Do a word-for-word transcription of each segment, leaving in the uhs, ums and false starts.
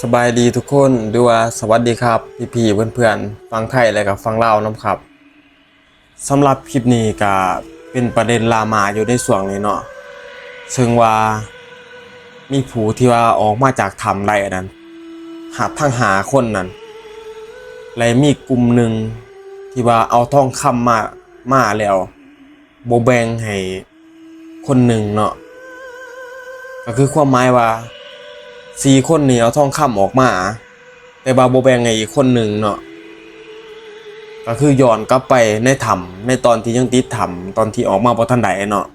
สบายดีทุกคน หรือว่าสวัสดีครับ พี่ๆ เพื่อนๆ ฝั่งไทยและก็ฝั่งลาวนำครับ สำหรับคลิปนี้ก็เป็นประเด็นดราม่าอยู่ในช่วงนี้เนาะ ซึ่งว่ามีผู้ที่ว่าออกมาจากถ้ำได้นั้น หา ทั้งห้าคนนั้น และมีกลุ่มหนึ่งที่ว่าเอาทองคำมา มาแล้ว บ่แบ่งให้คนหนึ่งเนาะ ก็คือความหมายว่าสี่คนนี่เอาทองคำออกมา แต่ว่าบ่แบ่งให้อีกคนหนึ่งเนาะ ก็คือย้อนกลับไปในถ้ำ ในตอนที่ยังติดถ้ำ ตอนที่ออกมาบ่ทันได้เนาะ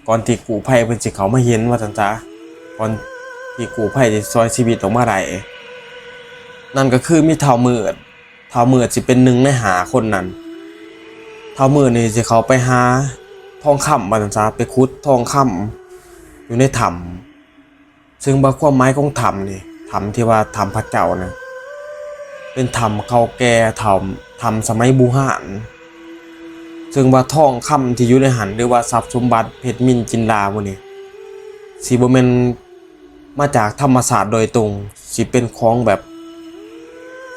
ก่อนที่กู้ภัยเพิ่นสิเข้ามาเห็นว่าซั่นซะ ก่อนที่กู้ภัยสิซ่อยชีวิตออกมาได้ นั่นก็คือมีท้าวมืด ท้าวมืดสิเป็นหนึ่งในห้าคนนั้น ท้าวมืดนี่สิเข้าไปหาทองคำว่าซั่นซะ ไปขุดทองคำอยู่ในถ้ำ ซึ่งว่าความหมายของถ้ำนี่ ถ้ำที่ว่าถ้ำพระเจ้านะ เป็นถ้ำเก่าแก่ ถ้ำ ถ้ำสมัยบูฮาน ซึ่งว่าทองคำที่อยู่ในหั้น หรือว่าทรัพย์สมบัติเพชรนิลจินดาพวกนี้ สิบ่แม่นมาจากธรรมชาติโดยตรง สิเป็นของแบบ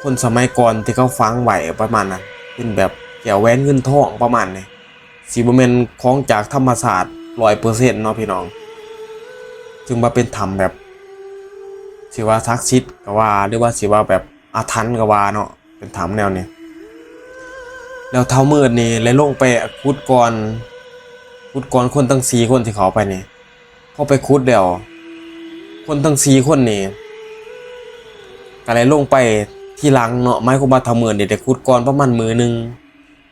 คนสมัยก่อนที่เขาฝังไว้ประมาณนั้น เป็นแบบแก้วแหวนเงินทองประมาณนี้ สิบ่แม่นของจากธรรมชาติร้อยเปอร์เซ็นต์เนาะพี่น้อง ซึ่งว่าเป็นถ้ำแบบ สิว่าศักดิ์สิทธิ์ก็ว่า หรือว่าสิว่าแบบอาถรรพ์ก็ว่าเนาะ เป็นถ้ำแนวนี้ แล้วท้าวมืดนี่เลยลงไปขุดก่อน ขุดก่อนคนทั้งสี่คนที่เข้าไปนี่ พอไปขุดแล้ว คนทั้งสี่คนนี่ ก็เลยลงไปทีหลังเนาะ หมายความว่าท้าวมืดนี่ได้ขุดก่อนประมาณมื้อหนึ่ง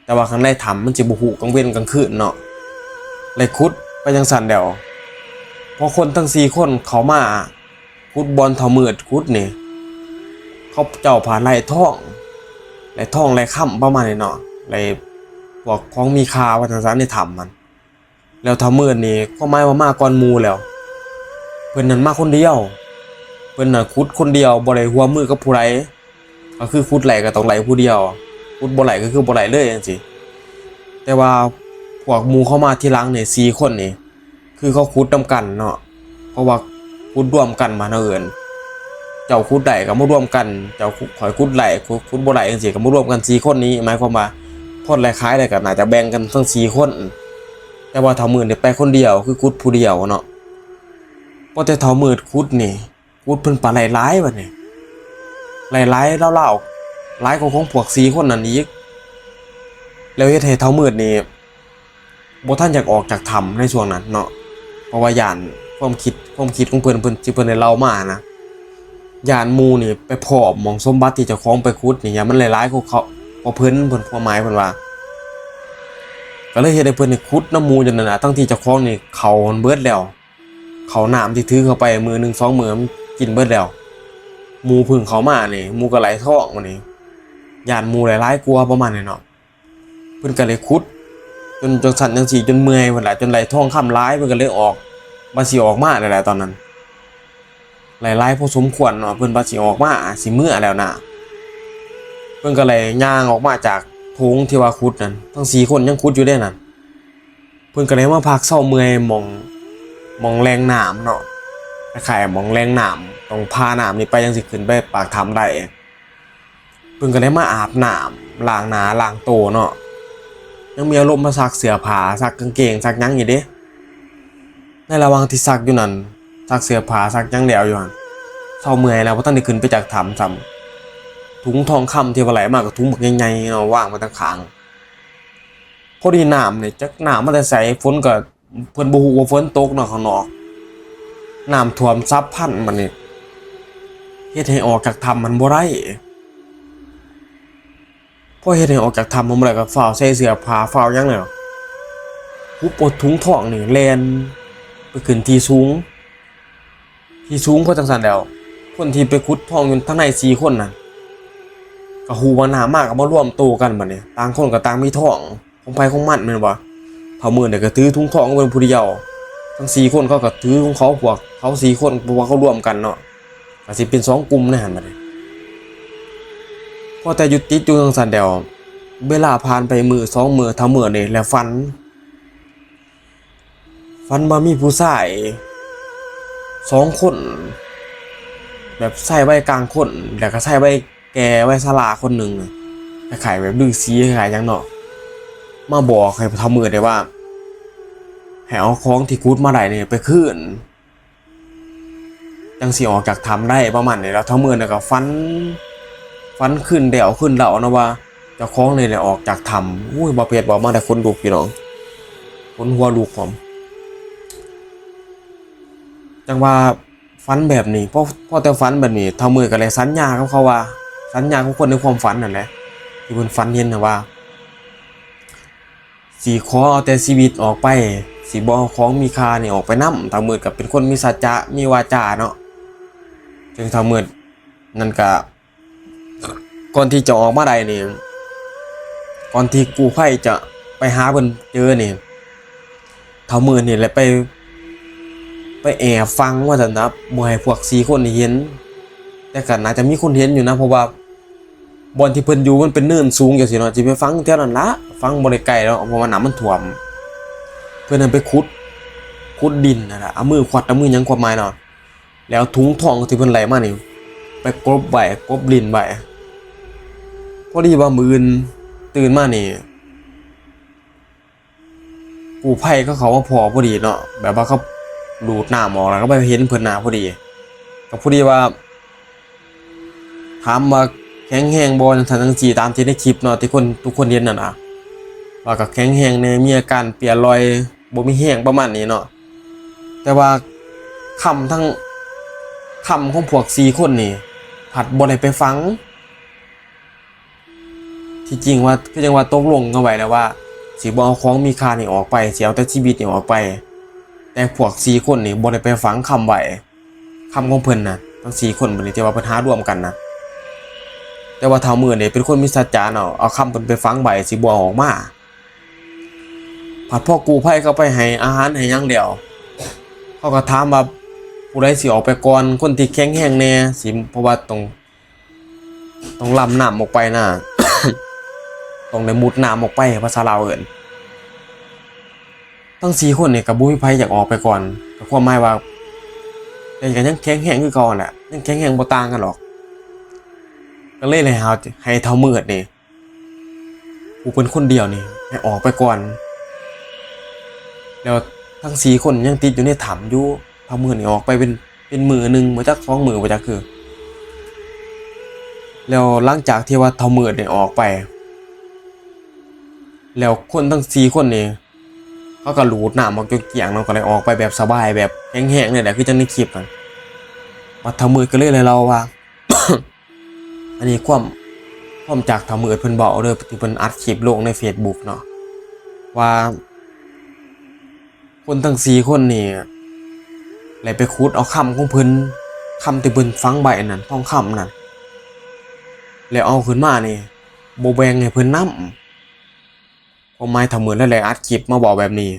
แต่ว่าข้างในถ้ำมันสิบ่ฮู้กลางเว็นกลางคืนเนาะ เลยขุดไปจั่งซั้นแล้ว พอคนทั้งสี่คนเข้ามาขุดบ่อนท้าวมืดขุดนี่ เขาเจ้าพาไล่ทอง ไล่ทองไล่คำประมาณนี้เนาะ ไล่พวกของมีค่าว่าซั่นซะในถ้ำมัน แล้วท้าวมืดนี่ความหมายว่ามาก่อนหมู่แล้ว เพิ่นนั่นมาคนเดียว เพิ่นน่ะขุดคนเดียว บ่ได้ร่วมมือกับผู้ใด ก็คือขุดได้ก็ต้องได้ผู้เดียว ขุดบ่ได้ก็คือบ่ได้เลยจั่งซี้ แต่ว่าพวกหมู่เขามาทีหลังนี่สี่คนนี่ คือเขาขุดนำกันเนาะ เพราะว่าขุดร่วมกันมาเนาะเอิ้น เจ้าขุดได้ก็มาร่วมกัน เจ้าขุด ข้อยขุดได้ ขุด ขุดบ่ได้จั่งซี้ก็มาร่วมกันสี่คนนี้ หมายความว่าพอดได้ขายได้ก็น่าจะแบ่งกันทั้งสี่คน แต่ว่าท้าวมืดนี่ไปคนเดียว คือขุดผู้เดียวเนาะ พอแต่ท้าวมืดขุดนี่ ขุดเพิ่นปาได้หลายบัดนี้ ได้หลายลาวๆ หลายกว่าของพวกสี่คนนั่นอีก แล้วเฮ็ดให้ท้าวมืดนี่บ่ทันอยากออกจากถ้ำในช่วงนั้นเนาะ เพราะว่าย้านความคิด ความคิดของเพิ่น เพิ่น ที่เพิ่นได้เล่ามานะ ย้านหมู่นี่ไปพ้อหม่องสมบัติที่เจ้าของไปขุดนี่ ย้านมันหลายๆ กว่าเขา กว่าเพิ่น เพิ่น ความหมายเพิ่นว่า ก็เลยเฮ็ดให้เพิ่นนี่ขุดนำหมู่จนนั่นน่ะ ทั้งที่เจ้าของนี่เข้าเบิดแล้ว เข้าน้ำที่ถือเข้าไปมื้อหนึ่งสองมื้อมันกินเบิดแล้ว หมู่เพิ่งเข้ามานี่ หมู่ก็ไล่ทองบัดนี้ ย้านหมู่หลายๆ กว่าประมาณนี้เนาะ เพิ่นก็เลยขุด จนจั่งซั้นจั่งซี้ จนเมื่อยพุ้นล่ะ จนไล่ทองคำหลาย เพิ่นก็เลยออก ว่าสิออกมาแล้วแหละตอนนั้น หลายๆ พอสมควรเนาะ เพิ่นว่าสิออกมา สิเมือแล้วนะ เพิ่นก็เลยย่างออกมาจากโถงที่ว่าขุดนั่น ทั้งสี่คนยังขุดอยู่เด้นั่น เพิ่นก็เลยมาพักเซาเมื่อยหม่อง หม่องแหล่งน้ำเนาะ คล้ายๆ หม่องแหล่งน้ำ ต้องผ่าน้ำนี่ไปจั่งสิขึ้นไปปากถ้ำได้ เพิ่นก็เลยมาอาบน้ำ ล้างหน้าล้างตัวเนาะ ยังมีอารมณ์มาซักเสื้อผ้า ซักกางเกง ซักหยังอยู่เด้ ในระหว่างที่ซักอยู่นั่น ซักเสื้อผ้า ซักหยังแล้วอยู่หั่น เซาเมื่อยแล้ว บ่ทันได้ขึ้นไปจากถ้ำซ้ำ ถุงทองคำที่ว่าไล่มาก็ถุงบักใหญ่ๆ เนาะ วางไว้ตางข้าง พอดีน้ำนี่ จักน้ำมาแต่ไส ฝนก็ เพิ่นบ่ฮู้ว่าฝนตกเนาะข้างนอก น้ำท่วมฉับพลันบัดนี้ เฮ็ดให้ออกจากถ้ำมันบ่ได้ พอเฮ็ดให้ออกจากถ้ำมันบ่ได้ก็ฟ้าวใส่เสื้อผ้า ฟ้าวหยังแล้ว หุบเอาถุงทองนี่แล่นไปขึ้นที่สูง ที่สูงพอจั่งซั้นแล้ว คนที่ไปขุดทองอยู่ทางในสี่คนนั่น ก็ฮู้ว่าน้ำมาก็มารวมตัวกันบัดนี้ ต่างคนก็ต่างมีทอง ของไผของมันแม่นบ่ ท้าวมืดนี่ก็ถือถุงทองเพิ่นผู้เดียว ทั้งสี่คนเขาก็ถือของเขา พวกเขาสี่คน เพราะว่าเขาร่วมกันเนาะ ก็สิเป็นสองกลุ่มในหั่นบัดนี้ พอแต่อยู่ติดอยู่จั่งซั้นแล้ว เวลาผ่านไปมื้อสองมื้อ ท้าวมืดนี่แหละฝัน ฝันว่ามีผู้ชายสองคน แบบชายวัยกลางคน แล้วก็ชายวัยแก่วัยชราคนหนึ่ง คล้ายๆแบบฤาษีคล้ายๆหยังเนาะ มาบอกให้ท้าวมืดได้ว่า ให้เอาของที่ขุดมาได้นี่ไปคืน จั่งสิออกจากถ้ำได้ประมาณนี้ แล้วท้าวมืดน่ะก็ฝัน ฝันคืนแล้วคืนเล่านะว่า เจ้าของนี่แหละออกจากถ้ำ อุ้ย บ่าวเพชรบอกมาได้ขนลุกพี่น้อง ขนหัวลุกผม จั่งว่าฝันแบบนี้ พอ พอแต่ฝันแบบนี้ ท้าวมืดก็เลยสัญญากับเขาว่า สัญญากับคนในความฝันนั่นแหละ ที่เพิ่นฝันเห็นน่ะว่า สิขอเอาแต่ชีวิตออกไป สิบ่เอาของมีค่านี่ออกไปนำ ท้าวมืดก็เป็นคนมีสัจจะ มีวาจาเนาะ ซึ่งท้าวมืดนั่นก็ ก่อนที่จะออกมาได้นี่ ก่อนที่กู้ภัยจะไปหาเพิ่นเจอนี่ ท้าวมืดนี่แหละไป ไปแอบฟังว่าซั่นนะ บ่ให้พวกสี่คนนี่เห็น แต่ก็น่าจะมีคนเห็นอยู่นะ เพราะว่าบ่อนที่เพิ่นอยู่มันเป็นเนินสูงจั่งซี้เนาะ สิไปฟังแถวนั้นละ ฟังบ่ได้ไกลแล้ว เพราะว่าน้ำมันท่วม เพิ่นนั่นไปขุด ขุดดินนั่นล่ะ เอามือขวัด เอามือหยังขวัดไม้เนาะ แล้วถุงทองที่เพิ่นไล่มานี่ ไปกลบไว้ กลบลิ้นไว้ พอดีว่ามื้ออื่นตื่นมานี่ กู้ภัยเขาเข้ามาพ้อพอดีเนาะ แบบว่าเขาลูดน้ำออกแล้วก็ไปเห็นเพิ่นหน้าพอดี ก็พอดีว่า ถามว่าแข็งแรงบ่ จั่งซั้นจั่งซี้ ตามที่ในคลิปเนาะ ที่คน ทุกคนเห็นนั่นน่ะ ว่าก็แข็งแรงแหน่ มีอาการเปลี่ยนลอย บ่มีแรงประมาณนี้เนาะ แต่ว่าคำทั้ง คำของพวกสี่คนนี่ ผัดบ่ได้ไปฟัง ที่จริงว่า คือจั่งว่าตกลงกันไว้แล้วว่า สิบ่เอาของมีค่านี่ออกไป สิเอาแต่ชีวิตนี่ออกไป แต่พวกสี่คนนี่บ่ได้ไปฟังคำไว้ คำของเพิ่นน่ะ ทั้งสี่คนบัดนี้ที่ว่าเพิ่นหาร่วมกันน่ะ แต่ว่าท้าวมืดนี่เป็นคนมีสัจจะเนาะ เอาคำเพิ่นไปฝังไว้ สิบ่เอาออกมา ผัดพอกู้ภัยเข้าไปให้อาหารให้หยังแล้ว เขาก็ถามว่าผู้ใดสิออกไปก่อน คนที่แข็งแรงแหน่ สิ เพราะว่าต้อง ต้องลำน้ำออกไปนะ ต้องได้มุดน้ำออกไป ภาษาลาวเอิ้น ทั้งสี่คนนี่ก็บ่มีไผอยากออกไปก่อน ก็ความหมายว่า แต่ก็ยังแข็งแรงคือเก่าหั่นแหละ ยังแข็งแรงบ่ต่างกันหรอก ก็เลยให้เฮา ให้ท้าวมืดนี่ ผู้เป็นคนเดียวนี่ ให้ออกไปก่อน แล้วทั้งสี่คนยังติดอยู่ในถ้ำอยู่ ท้าวมืดนี่ออกไปเป็น เป็นมื้อหนึ่ง บ่จักสองมื้อ บ่จักคือ แล้วหลังจากที่ว่าท้าวมืดนี่ออกไป แล้วคนทั้งสี่คนนี่ เขาก็ลูดน้ำออกจนเกลี้ยงเนาะ ก็เลยออกไปแบบสบาย แบบแข็งแรงเลยแหละ คือจั่งในคลิปนั่น บัดท้าวมืดก็เลยเล่าว่า อันนี้ความ ความจากท้าวมืดเพิ่นเว้าเด้อ ที่เพิ่นอัดคลิปลงในเฟซบุ๊กเนาะ ว่า คนทั้งสี่คนนี่ ได้ไปขุดเอาคำของเพิ่น คำที่เพิ่นฝังไว้นั่น ทองคำนั่น แล้วเอาขึ้นมานี่ บ่แบ่งให้เพิ่นนำ ความหมายท้าวมืดนั่นแหละอัดคลิปมาบอกแบบนี้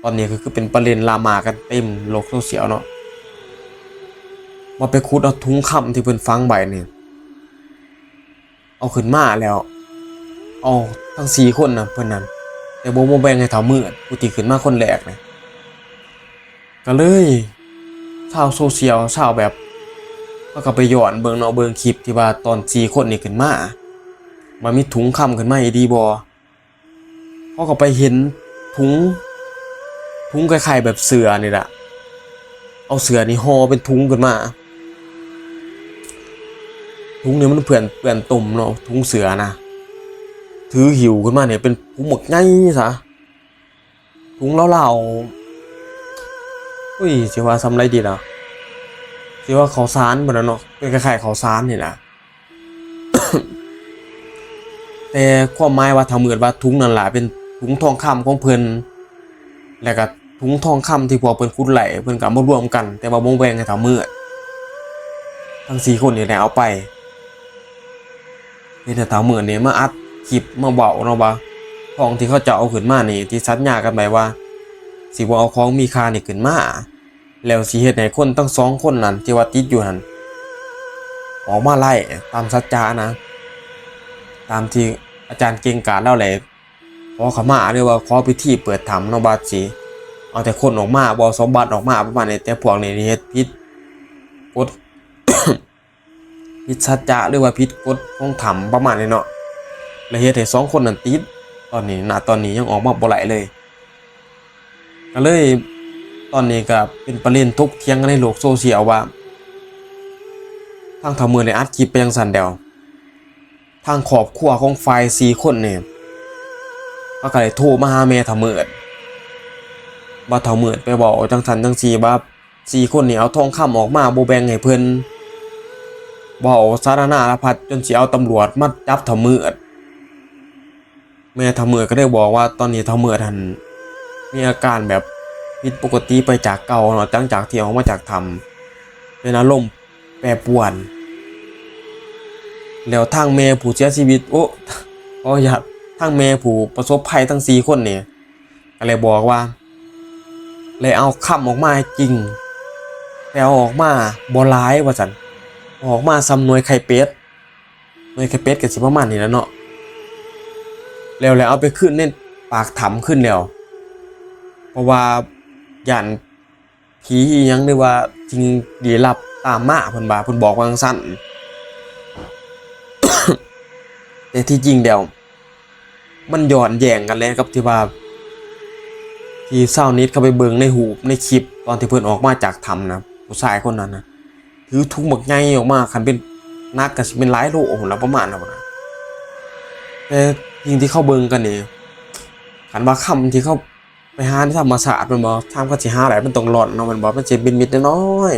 ตอนนี้ก็คือเป็นประเด็นดราม่ากันเต็มโลกโซเชียลเนาะ ว่าไปขุดเอาถุงคำที่เพิ่นฝังไว้นี่ เอาขึ้นมาแล้ว เอาทั้งสี่คนนะเพิ่นนั่น แต่บ่มาแบ่งให้ท้าวมืด ผู้ที่ขึ้นมาคนแรกนะ ก็เลย ชาวโซเชียล ชาวแบบ เขาก็ไปย้อนเบิ่งเนาะ เบิ่งคลิปที่ว่าตอนสี่คนนี่ขึ้นมา ว่ามีถุงคำขึ้นมาอีหลีบ่ เขาก็ไปเห็นถุง ถุงคล้ายๆแบบเสื้อนี่แหละ เอาเสื้อนี่ห่อเป็นถุงขึ้นมา ถุงนี่มันเปื้อน เปื้อนตมเนาะ ถุงเสื้อนะ ถือหิ้วขึ้นมาเนี่ยเป็นถุงบักใหญ่ซะ ถุงลาวๆ อุ้ย สิว่าส่ำใดดีล่ะ สิว่าข้าวสารบ่ล่ะเนาะ เป็นคล้ายๆข้าวสารนี่ล่ะ แต่ความหมายว่าท้าวมืดว่าถุงนั่นล่ะเป็นถุงทองคำของเพิ่น แล้วก็ถุงทองคำที่พวกเพิ่นขุดไล่ เพิ่นก็เอามารวมกัน แต่ว่าบ่แบ่งให้ท้าวมืด ทั้งสี่คนนี่แหละเอาไป เฮ็ดให้ท้าวมืดนี่มาอัดคลิปมาเว้าเนาะว่า ทองที่เขาเจ้าเอาขึ้นมานี่ ที่สัญญากันไว้ว่า สิบ่เอาของมีค่านี่ขึ้นมา แล้วสิเฮ็ดให้คนทั้งสองคนนั่นที่ว่าติดอยู่หั่น ออกมาไล่ตามสัจจานะ ตามที่อาจารย์เก่งกาจลาวแหละ ขอขมาหรือว่าขอพิธีเปิดถ้ำเนาะ ว่าสิเอาแต่คนออกมา บ่เอาสมบัติออกมาประมาณนี้ แต่พวกนี้เฮ็ดผิดกฎ ผิดสัจจะหรือว่าผิดกฎของถ้ำประมาณนี้เนาะ และเฮ็ดให้สองคนนั้นติด ตอนนี้ ณ ตอนนี้ยังออกมาบ่ได้เลย ก็เลย ตอนนี้ก็เป็นประเด็นถกเถียงกันในโลกโซเชียลว่า ทางเฒ่ามืดได้อัดคลิปไปจั่งซั้นแล้ว ทางครอบครัวของฝ่ายสี่คนนี่ เขาก็เลยโทรมาหาแม่เฒ่ามืด ว่าเฒ่ามืดไปเว้าจั่งซั้นจั่งซี้ ว่าสี่คนนี่เอาทองคำออกมาบ่แบ่งให้เพิ่น เว้าสารนาระพัดจนสิเอาตำรวจมาจับเฒ่ามืด แม่เฒ่ามืดก็ได้บอกว่าตอนนี้เฒ่ามืดหั่นมีอาการแบบผิดปกติไปจากเก่าเนาะ หลังจากที่ออกมาจากถ้ำ เป็นอารมณ์แปรปรวน แล้วทางแม่ผู้เสียชีวิต โอ้ ขออนุญาต ทางแม่ผู้ประสบภัยทั้งสี่คนนี่ ก็เลยบอกว่า เลยเอาคำออกมาให้จริง แต่เอาออกมาบ่หลายว่าซั่น ออกมาส่ำหน่วยไข่เป็ด หน่วยไข่เป็ดก็สิประมาณนี้แหละเนาะ แล้ว แล้วเอาไปคืนในปากถ้ำคืนแล้ว เพราะว่าย้านผีอิหยังหรือว่าสิ่งลี้ลับตามมา เพิ่นว่า เพิ่นบอกว่าจั่งซั้น แต่ที่จริงแล้ว มันย้อนแย้งกันเลยกับที่ว่า ที่ชาวเน็ตเข้าไปเบิ่งในรูปในคลิปตอนที่เพิ่นออกมาจากถ้ำนะ ผู้ชายคนนั้นนะ ถือถุงบักใหญ่ออกมา คันเป็นหนักก็สิเป็นหลายโลพุ้นล่ะ ประมาณนั้นพุ้นนะ แต่สิ่งที่เขาเบิ่งกันนี่ คันว่าคำที่เขาไปหาในธรรมชาติ แม่นบ่ ทางเขาสิหาได้มันต้องร่อนเนาะ แม่นบ่ มันสิเป็นเม็ดน้อย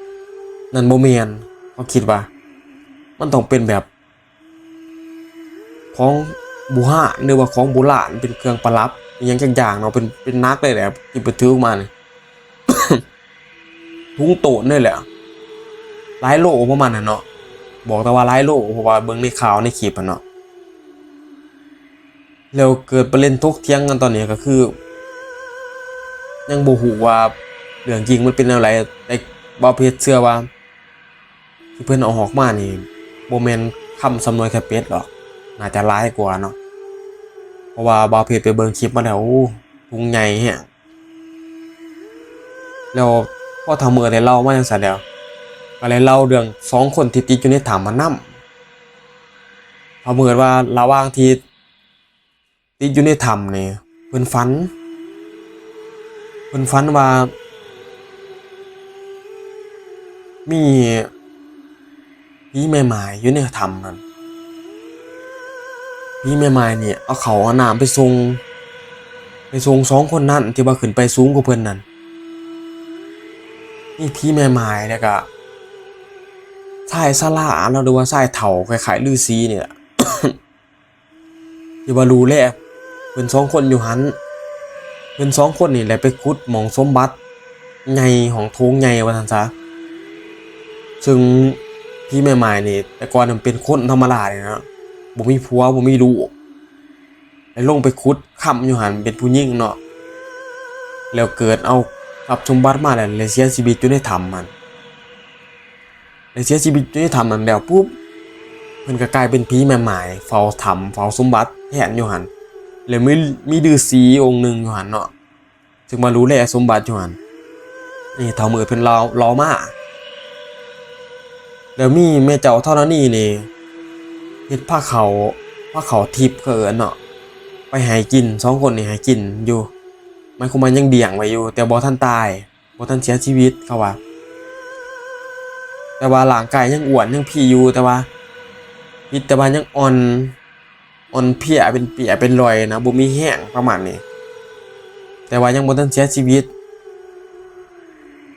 ๆ นั่นบ่แม่น เขาคิดว่า มันต้องเป็นแบบ ของบูชาหรือว่าของโบราณ เป็นเครื่องประดับอิหยังจักอย่างเนาะ เป็น เป็นหนักเลยแหละ ที่ไปถือออกมานี่ ถุงโตนเลยแหละ หลายโลประมาณนั้นเนาะ บอกแต่ว่าหลายโล เพราะว่าเบิ่งในข่าวในคลิปอะเนาะ แล้วเกิดประเด็นถกเถียงกันตอนนี้ก็คือ ยังบ่ฮู้ว่าเรื่องจริงมันเป็นแนวใด แต่บ่าวเพชรเชื่อว่า ที่เพิ่นเอาออกมานี่ บ่แม่นคำส่ำหน่วยไข่เป็ดหรอก น่าจะหลายกว่าเนาะ เพราะว่าบ่าวเพชรไปเบิ่งคลิปมาแล้ว โอ้ ถุงใหญ่แฮง แล้วพอเฒ่ามืดได้เล่ามาจั่งซั้นแล้ว ก็เลยเล่าเรื่องสองคนที่ติดอยู่ในถ้ำมานำ เฒ่ามืดว่าระหว่างที่ติดอยู่ในถ้ำนี่ เพิ่นฝัน เพิ่นฝันว่า มี ผีแม่หมายอยู่ในถ้ำนั่น ผีแม่หมายนี่เอาข้าวเอาน้ำไปส่ง ไปส่งสองคนนั้นที่ว่าขึ้นไปสูงกว่าเพิ่นนั่น มีผีแม่หมายแล้วก็ชายชราเนาะ หรือว่าชายเฒ่าคล้ายๆฤาษีนี่แหละ ที่ว่าดูแลเพิ่นสองคนอยู่หั้น เพิ่นสองคนนี่แหละไปขุดหม่องสมบัติใหญ่ของโถงใหญ่ว่าซั่นซะ ซึ่งผีแม่หมายนี่ แต่ก่อนมันเป็นคนธรรมดาเลยนะ บ่มีผัวบ่มีลูก แล้วลงไปขุดคำอยู่หั้น เป็นผู้หญิงเนาะ แล้วเกิดเอาทรัพย์สมบัติมาแล้ว แล้วเสียชีวิตอยู่ในถ้ำหั้น ได้เสียชีวิตอยู่ในถ้ำนั้นแล้วปุ๊บ เพิ่นก็กลายเป็นผีแม่หมายเฝ้าถ้ำเฝ้าสมบัติแทนอยู่หั้น แล้วมี มีฤาษีองค์หนึ่งอยู่หั้นเนาะ ซึ่งมาดูแลสมบัติอยู่หั้น นี่เฒ่ามืดเพิ่นเล่า เล่ามา แล้วมีแม่เจ้าธรณีนี่ เฮ็ดพาข้าว พาข้าวทิพย์เขาเอิ้นเนาะ ไปให้กิน สองคนนี่ให้กินอยู่ หมายความว่ายังเลี้ยงไว้อยู่ แต่บ่ทันตาย บ่ทันเสียชีวิตเขาว่า แต่ว่าร่างกายยังอ้วนยังพีอยู่ แต่ว่า พิษแต่ว่ายังอ่อน อ่อนเพลียเป็นเปียเป็นลอยนะ บ่มีแฮงประมาณนี้ แต่ว่ายังบ่ทันเสียชีวิต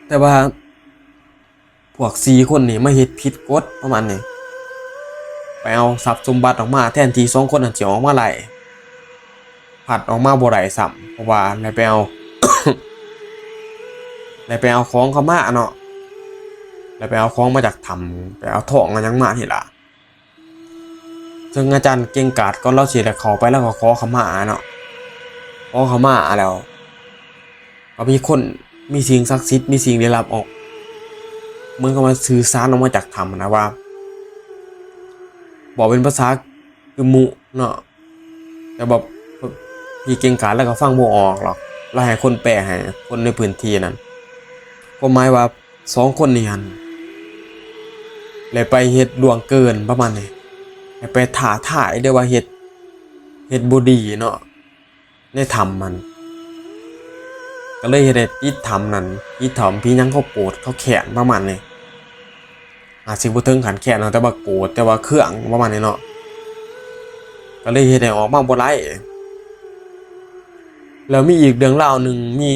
แต่ว่า พวกสี่คนนี่มาเฮ็ดผิดกฎประมาณนี้ ไปเอาทรัพย์สมบัติออกมา แทนที่สองคนนั้นสิออกมาไล่ พัดออกมาบ่ได้ซ้ำ เพราะว่าได้ไปเอา ได้ไปเอาของเขามาเนาะ ได้ไปเอาของมาจากถ้ำ ไปเอาทองมาหยังมานี่ล่ะ ซึ่งอาจารย์เก่งกาจก่อนลาวสิได้เข้าไป ลาวก็ขอขมาเนาะ ขอขมาแล้ว ก็มีคน มีสิ่งศักดิ์สิทธิ์ มีสิ่งลี้ลับออก เหมือนกับว่าสื่อสารออกมาจากถ้ำนะว่า บอกเป็นภาษา คือมุเนาะ แต่แบบพี่เก่งกาจลาวก็ฟังบ่ออกหรอก ลาวให้คนแปลให้คนในพื้นที่นั้น ความหมายว่าสองคนนี่หั่น และไปเฮ็ดล่วงเกินประมาณนี้ และไปท้าทายด้วยว่าเฮ็ด เฮ็ดบ่ดีเนาะ ในถ้ำมัน ก็เลยเฮ็ดให้ติดถ้ำนั่น ติดถ้ำผีหยังเขาโกรธเขาแค้นประมาณนี้ อาจสิบ่ถึงขั้นแค้นเนาะ แต่ว่าโกรธ แต่ว่าเคืองประมาณนี้เนาะ ก็เลยเฮ็ดให้ออกมาบ่ได้ แล้วมีอีกเรื่องราวหนึ่ง มี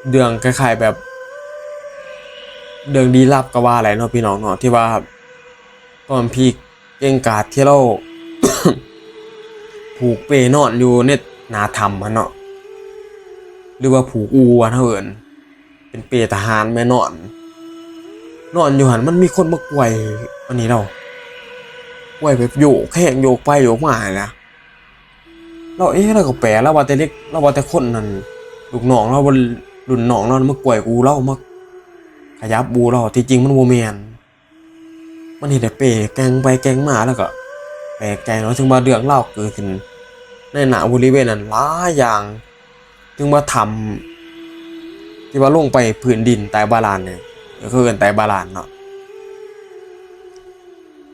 เรื่องคล้ายๆแบบ เรื่องลี้ลับก็ว่าได้เนาะพี่น้องเนาะ ที่ว่าตอนพี่เก่งกาจที่เรา ผูกเปนอนอยู่ในหน้าถ้ำหั่นเนาะ หรือว่าผูกอู่หั่นเฮาเอิ้น เป็นเปทหารแม่นอน นอนอยู่หั่นมันมีคนมาไกว่อันนี้เรา ไกว่แบบโยกแข้งโยกไปโยกมาหั่นนะ เราเอ๊ะเราก็แปลก เราว่าแต่เด็ก เราว่าแต่คนนั่น ลูกน้องเราบ่ รุ่นน้องเรามาไกว่อู่เรา มาขยับอู่เรา ที่จริงมันบ่แม่น มันเฮ็ดให้เปแกว่งไปแกว่งมา แล้วก็แปลกใจเนาะ ถึงว่าเรื่องราวเกิดขึ้นในณบริเวณนั้นหลายอย่าง ถึงว่าถ้ำที่ว่าลงไปพื้นดินใต้บาดาลเนี่ย ก็คือใต้บาดาลเนาะ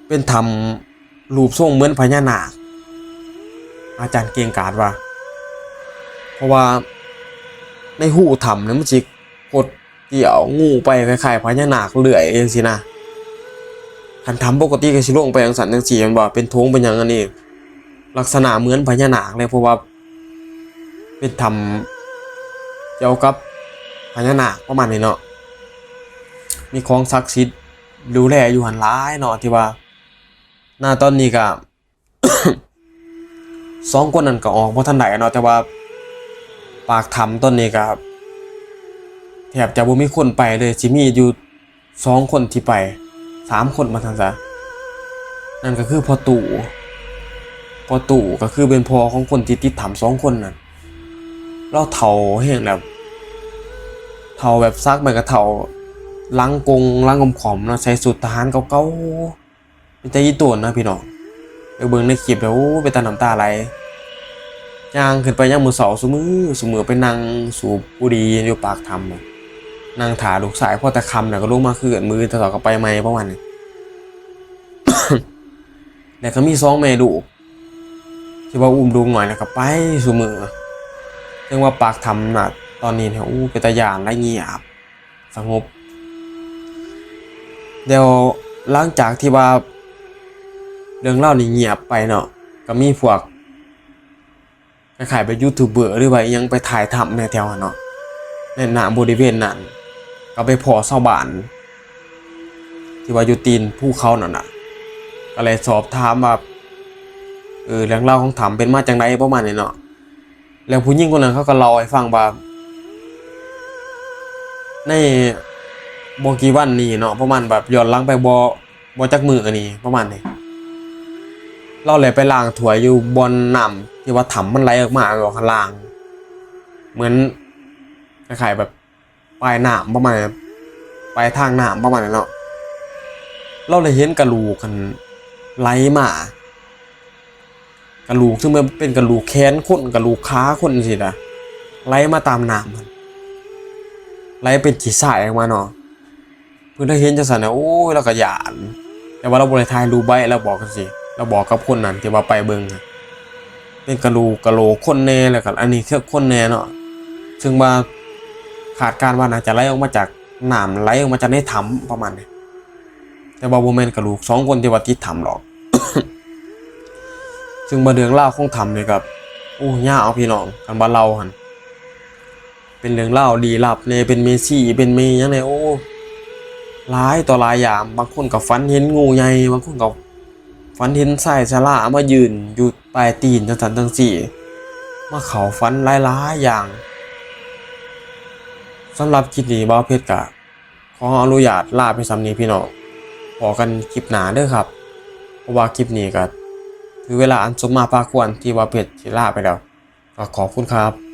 เป็นถ้ำรูปทรงเหมือนพญานาค อาจารย์เก่งกาจว่า เพราะว่าในฮูถ้ำเนี่ยมันสิคดเคี้ยวงูไปคล้ายๆพญานาคเลื่อยจังซี้นะ คันถ้ำปกติก็สิลงไปจังซั่นจังซี้ แม่นบ่ เป็นโถงเป็นหยังอันนี้ ลักษณะเหมือนพญานาคเลย เพราะว่าเป็นถ้ำเกี่ยวกับพญานาคประมาณนี้เนาะ มีของศักดิ์สิทธิ์ดูแลอยู่หั่นหลายเนาะ ที่ว่า ณ ตอนนี้ก็ สองคนนั้นก็ออกบ่ทันได้เนาะ แต่ว่าปากถ้ำตอนนี้ก็แทบจะบ่มีคนไปเลย สิมีอยู่สองคนที่ไป สามคนว่าซั่นซะ นั่นก็คือพ่อตู้ พ่อตู้ก็คือเป็นพ่อของคนที่ติดถ้ำสองคนนั่น ลาวเฒ่าแฮงแล้ว เฒ่าแบบสักใบกระเฒ่า หลังกงหลังขอมๆเนาะ ใส่ชุดทหารเก่าๆ เป็นตาอีตนนะพี่น้อง ไปเบิ่งในคลิปแล้ว โอ้ เป็นตาน้ำตาไหล ย่างขึ้นไปยามมื้อเช้าซุมื้อซุมื้อ ไปนั่งสูบบุหรี่อยู่ปากถ้ำ นั่งถ่าลูกชาย พอแต่ค่ำน่ะก็ลงมาคือกัน มื้อแต่เช้าก็ไปใหม่ประมาณนี้ แล้วก็มีสองแม่ลูก ที่ว่าอุ้มลูกน้อยแล้วก็ไปซุมื้อ จั่งว่าปากถ้ำน่ะ ตอนนี้เนี่ย อู้ เป็นตาย้านและเงียบสงบ เดี๋ยวหลังจากที่ว่าเรื่องราวนี้เงียบไปเนาะ ก็มีพวกคล้ายๆแบบยูทูบเบอร์ หรือว่าอิหยังไปถ่ายถ้ำในแถวนั้นเนาะ ในณบริเวณนั้น ก็ไปพ้อชาวบ้าน ที่ว่าอยู่ตีนภูเขานั่นน่ะ ก็เลยสอบถามว่า เออ เรื่องราวของถ้ำเป็นมาจั่งใดประมาณนี้เนาะ แล้วผู้หญิงคนนั้นเขาก็เล่าให้ฟังว่า ในบ่กี่วันนี้เนาะ ประมาณแบบย้อนหลังไปบ่ บ่จักมื้ออันนี้ ประมาณนี้ ลาวแหละไปล้างถ้วยอยู่บ่อนน้ำที่ว่าถ้ำมันไหลออกมา ลาวก็ล้าง เหมือนคล้ายๆแบบปลายน้ำประมาณนั้น ปลายทางน้ำประมาณนั้นเนาะ ลาวเลยเห็นกะดูกหั่นไหลมา กะดูกซึ่งมันเป็นกะดูกแขนคน กะดูกขาคนจั่งซี้นะ ไหลมาตามน้ำหั่น ไหลเป็นขี้ทรายออกมาเนาะ เพิ่นได้เห็นจั่งซั้นน่ะ โอ้ย ลาวก็ย้าน แต่ว่าลาวบ่ได้ถ่ายรูปไว้ ลาวบอกจั่งซี้ ลาวบอกกับคนนั้นที่ว่าไปเบิ่งน่ะ เป็นกะดูกกะโหลกคนแน่ แล้วก็อันนี้คือคนแน่เนาะ ซึ่งว่าคาดการณ์ว่าน่าจะไหลออกมาจากน้ำ ไหลออกมาจากในถ้ำประมาณนี้ แต่ว่าบ่แม่นกะดูกสองคนที่ว่าติดถ้ำดอก ซึ่งว่าเรื่องราวของถ้ำนี่ก็ โอ้ ยาวพี่น้อง คันว่าเล่าหั่น เป็นเรื่องราวลี้ลับแน่ เป็นแม่ชี เป็นแม่หยังแน่ โอ้ หลายต่อหลายอย่าง บางคนก็ฝันเห็นงูใหญ่ บางคนก็ฝันเห็นชายชรามายืนอยู่ปลายตีนจั่งซั้นจั่งซี้ มาเข้าฝันหลายๆอย่าง สำหรับคลิปนี้บ่าวเพชรก็ขออนุญาตลาไปส่ำนี้พี่น้อง พ้อกันคลิปหน้าเด้อครับ เพราะว่าคลิปนี้ก็ถือเวลาอันสมมาพาควรที่บ่าวเพชรสิลาไปแล้ว ก็ขอบคุณครับ